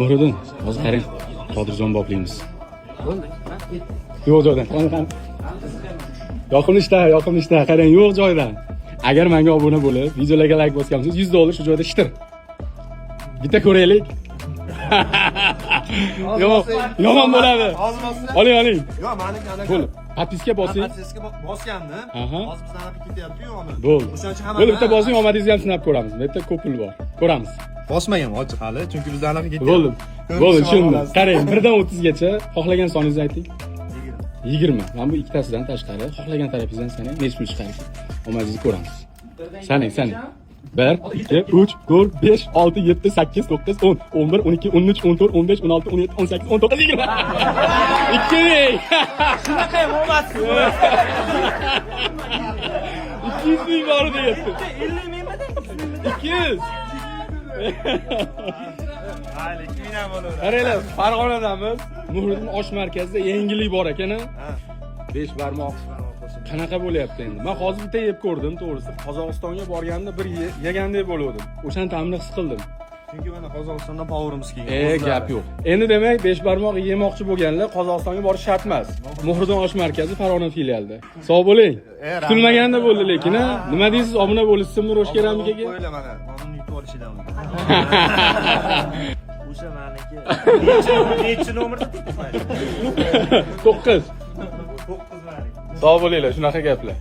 Muhriddin, hozir qarang, Qodirjon boplaymiz. Yo'q joydan. Qani, qani. Yoqimli ishtaha, yoqimli ishtaha. Qarang, yo'q joydan. Agar menga obuna bo'lib, videolarga like bosgan bo'lsangiz, 100 dollar shu joyda shitir. Bitta ko'raylik. Yo'q, yomon bo'ladi. Hozir bossam. Oling, oling. Yo'q, maniki anaqa. Bo'ldi. Подписка bosing. Подписка bosgandim. Aha. Hozir bizdan anaqa ketyapti-yu uni. Bo'ldi. O'shaning uchun hamma. Bo'ldi, bitta bosing, omadingizni ham sinab ko'ramiz. Bu yerda ko'p pul bor. Ko'ramiz. Bosmagan hozir hali, chunki bizdan anaqa ketyapti. Bo'ldi. Bo'ldi, tushundim. Qarang, 1 dan 30 gacha xohlagan soningizni ayting. 20. Mana bu ikkitasidan tashqari xohlagan tarafingizdan sanang, necha pul chiqar ekan. Omadingizni ko'ramiz. Sanang, sanang. 1, 2, 3, 4, 5, 6, 7, 8, 9, 10, 11, 12, 13, 14, 15, 16, 17, 18, 19, 20. 2000. Shunaqa ham omadsiz. 200 ming bor deyapti. 50 mingmidi? 200. Mayli, 2000 ham bo'laveradi. Qaranglar, Farg'onadamiz. Muhriddin osh markazida yangilik bor ekan. Besh barmoq qanaqa bo'lyapti endi? Men hozir bitta yeb ko'rdim, to'g'risi. Qozog'istonga borganimda bir yegandek bo'luvdim. O'shani ta'mini his qildim. Chunki mana Qozog'istondan повар imiz kelgan. E, gap yo'q. Endi demak, besh barmoq yemoqchi bo'lganlar Qozog'istonga borish shart emas. Muhriddin osh markazi Farg'ona filialida. Sog' bo'ling. E, rahmat. Kutilmaganda bo'ldi lekin, ha? Nima deysiz? Obuna bo'lishsinmi Roshka Ramikaga? Qo'yinglar mana. Mana uni yutib olishidan. O'sha maniki. Nechi nomerda turibman? 9. 9 maniki. Sog' bo'linglar, shunaqa gaplar.